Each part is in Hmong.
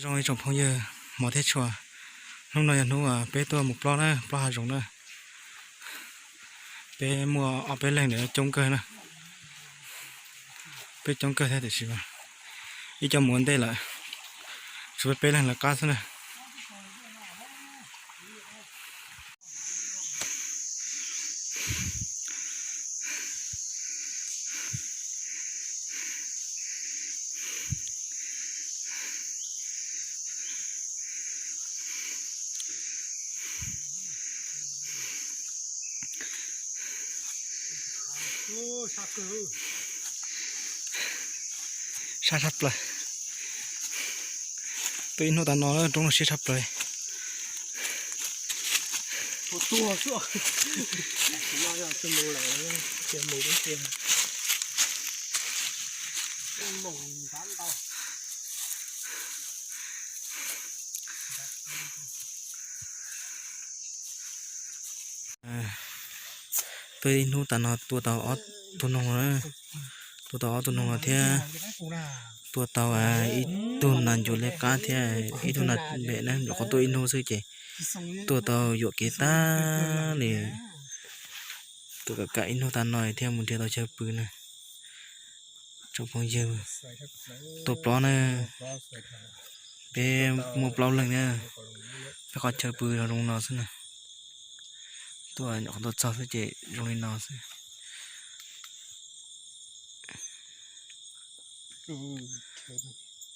Zoo ib tsoom phooj ywg hmov thiab tshua, hnub no yog hnub peb tuaj mus plob na, plob hav zoov na. Peb muaj ob peb leeg na, coob kawg na, peb coob kawg thiab tiam sis mas ib co mus ua ntej lawm, tshuav peb peb leeg lawv qab xwb na. Sab tshaj plaws. Tuaj ib hnub tas no roob no siab tshaj plaws. Tuaj ib hnub tas no tua tau ob tug noog, tua tau ob tug noog no thiab tua tau ib tug nas ncuav liab qab thiab ib tug nas npem na, nyuam qhuav tuaj ib hnub xwb ces tua tau yuam kev tag li. Tuaj kam kam ib hnub tas no thiaj mus nrhiav tau chaw pw na. Tsoom phooj ywg, tuaj plob na, peb muaj plaub leeg na, peb qhov chaw pw zoo no xwb na. Tuaj nyuam qhuav tuaj txog xwb ces zoo li no xwb.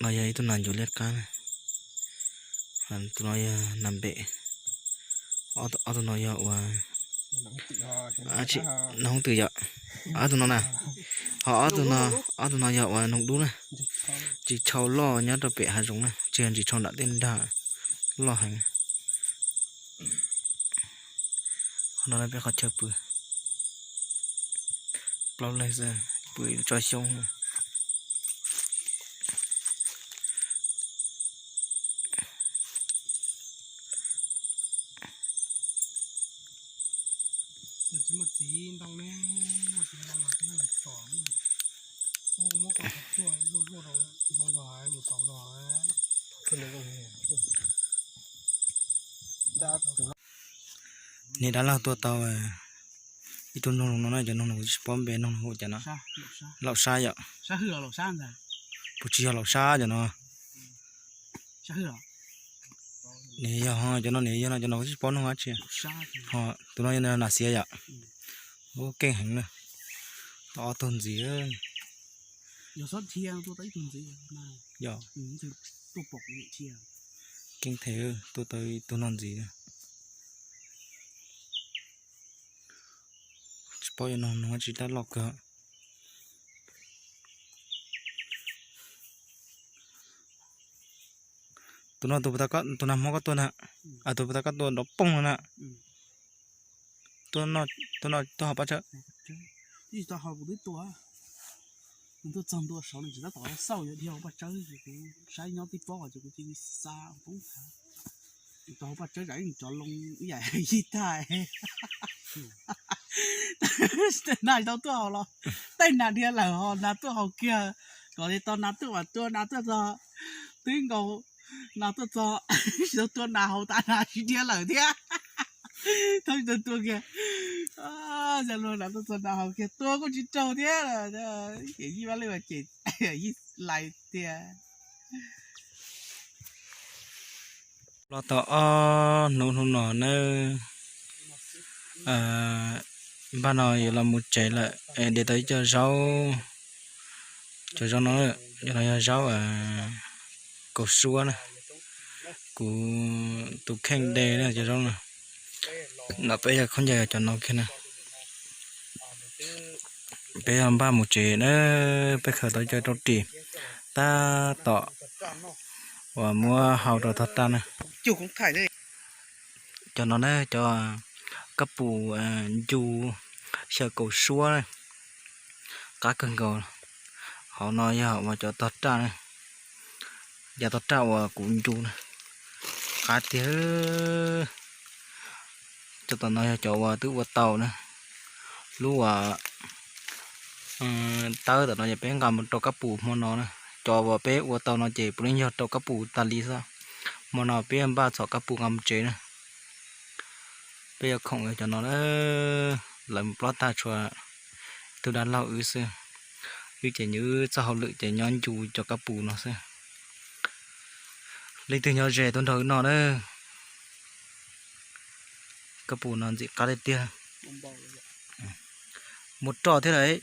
No yog ib tug nas ncuav liab qab na, tus no yog nas npem, ob tug no yog ua nas hoob twm yom, ob tug no na, ho ob tug no yog ua noog dub na. Ris tshau loj nyob rau pem hav zoov na, tsis yog ris tshau nram tej nrag, loj heev. Qhov no peb qhov chaw pw, plaub leeg xwb, pw tso xyoob. Tsis muaj txiv ntoo ne, muaj txiv ntoo los tsis muaj tsom. Muab koj tsuag luaj luaj rau zoo zog mus tau zog. Niam dab laug tua tau ib tug noog no na, cov noog no kuv tsis paub npe noog no hu cas no. Laum sab yom. Puas tsis yog laum sab cov no? Niam yog cov no, niam yog no, cov no kuv tsis paub noog dab tsi. Ho tus no yog nas xiav yom. Ua keej heev na. Tau ob tug ntxiv. Yog, keej them, tua tau ib tug no ntxiv. Tsis paub yog noog, noog dab tsi, tab loj kawg. Tus no tus, tus nag hmo koj tua na, tus puag ta koj tua nrov poog no na. Tuaj no, tuaj hauv paj tsawb. Nws tuaj txog ntua saud nws tsis tab tom xauj yuav dhia hauv paj tsawb ces kuv saib nyob tib pob ces kuv cia li xa poob thav. Nws tau hauv paj tsawb zam ib cov loo ib yam yij tag. Tej nas tau tuaj hauv los, tej nas dhia lawm ho nas tuaj hauv kiag, kom li tau nas tuaj mas tua nas tuaj txog, twb nkaus nas tuaj txog, tsis tau tua nas hauv tas nas tsis dhia lawm thiab. Thaum tsis tau tua kiag, xyov luag nas tuaj txog nas hauv kiag tua kuj tsis raug thiab. Ces yij vaj lej mas ces yij lais tiag. Los tau ob hnub hnub no nawb, npaj no yuav los mus tsev lawm, de tau ib co zaub, cov zaub no, cov no yog zaub kaus suab na, kuv tus kheej de na cov zaub no. No peb yog khaub ncaws cov no kiag na. Peb yog npaj mus tsev na, peb khaws tau ib co rau ris tab tom uas muab hau rau tog raj na. Cov no na cov kab pus ncu xyaw kaus suab na, qab kawg nkaus. Hauv no yog uas cov tog raj na, yav tog raj uas kuv ncu na, qab tiag. Cov tom no yog cov uas twb ua tau na, lub uas tawb tom no yog peb nqa mus rau kab pus hmo no na. Cov uas peb ua tau no ces puav leej yog rau kab pus tas li xwb. Hmo no peb npaj txhom kab pus nqa mus tsev na. Peb yuav khoom cov no na, lawv mus plob tag tshuav tus dab laug wb xwb. Wb ces nyob txoj hauj lwm ces nyob ncu cov kab pus no xwb. Leej twg nyob ze tuaj nrog wb noj na. Kab pus no ntxim qab tiag tiag. Muaj roj thiab lawm.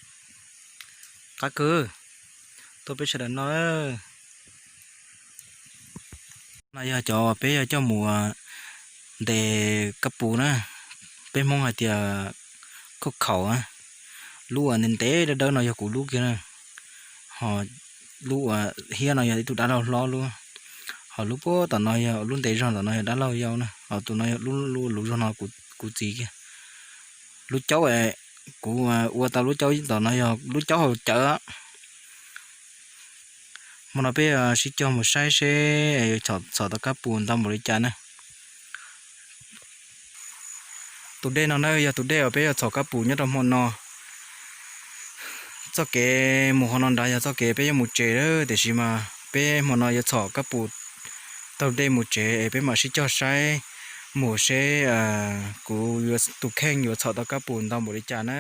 Qab kawg. Tuaj peb sawv daws noj. No yog cov peb yuav coj mus ntes kab pus na. Peb Hmoob hais tias khaub khaum. Lub uas ntev ntev dawb dawb no yog kuv lub kiag na. Ho lub uas hiab no yog ib tug dab laug hlob lub. Ho lub puag tom no yog lub ntev zog tom no yog dab laug yau na. Ho tus no yog lub luv zog no kuv txiv kiag. Lub caub, kuv ua tau lub caub tom no yog lub caub hauv cawv. Hmo no peb sib cog mus saib seb yuav txhom tau kab pus ntau npaum li cas na. Tus dej no na yog tus dej uas peb yuav txhom kab pus nyob rau hmo no. Txoj kev mus hauv no nrad yog txoj kev peb yuav mus tsev, tiam sis mas peb hmo no yuav txhom kab pus taug dej mus tsev es peb mam sib cog saib mus seb kuv yuav tus kheej yuav txhom tau kab pus ntau npaum li cas na.